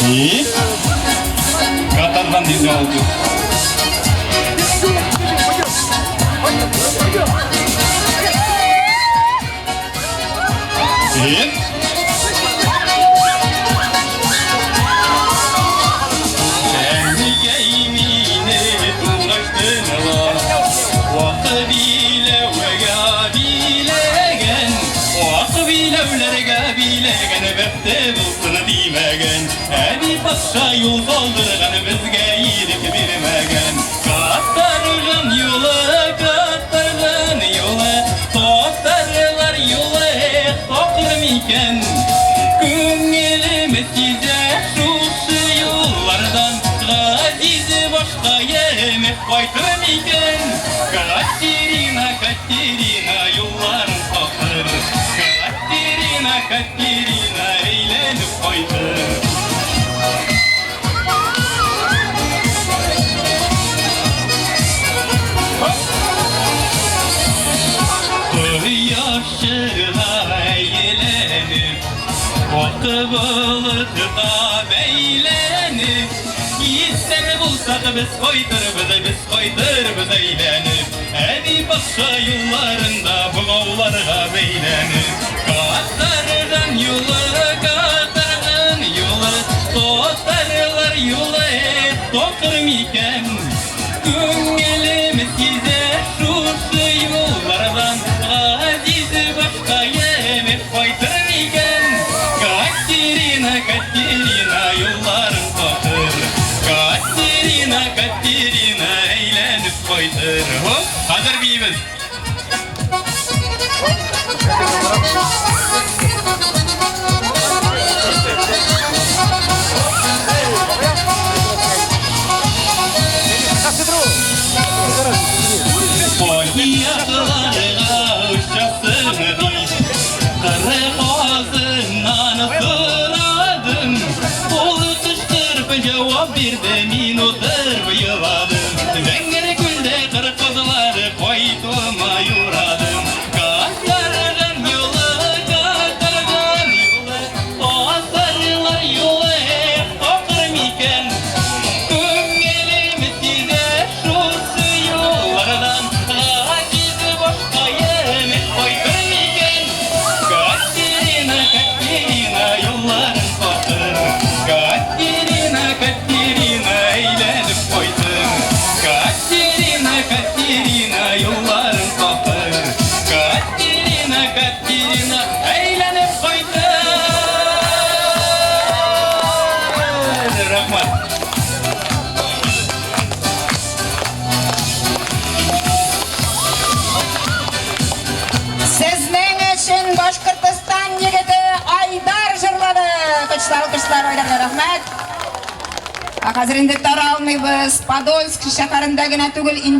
И? Катардан диде ул. И? Әнигәй мине туңачтынла, Вакы биләүгә биләгән, Вакы биләүләргә биләгән, Бәхте булсын димәгән. Әби патша юл салдырган, Безгә ирек бирмәгән. Катарган юлы, катарган юлы, Татарлар юлы такыр микән? Күңелем сизә шушы юллардан, Газиз башкаем кайтыр микән? Катерина, Катерина, юлларың такыр, Катерина, Катерина, әйләнеп кайтыр. Кояш чыга әйләнеп, Ак болытка бәйләнеп, Исән булсак без кайтырбыз, без кайтырбыз әйләнеп, Әби патша юлларында богауларга бәйләнеп. Катардан юлы, катардан юлы, Татарлар юлы такыр микән? Күңелем сизә шушы юллардан, Газиз башкаем кайтыр микән? Катерина, Катерина, юлларың такыр, Катерина, Катерина, әйләнеп кайтыр. Хоп, хәзер биибез. Аякларга очасың дип, Кыры казыннан сорадым. Ул кычкырып җавап бирде, мин утырып еладым. Зәңгәр күлдә кыр казлары кайтуыма юрадым. Катарган юлы, катарган юлы, Татарлар юлы такыр микән? Күңелем сизә шушы юллардан, Газиз башкаем кайтыр микән? Катерина, Катерина, юлларың такыр, Катерина, Катерина, әйләнеп кайтыр. Катерина, Катерина, юлларың такыр, Катерина, Катерина, әйләнеп кайтыр. Рәхмәт. Сезнең өчен Башкортостан егете Айдар җырлады. Көчле алкышлар Айдарга рәхмәт. Ә хәзер инде таралмыйбыз. Подольск шәһәрендә генә түгел,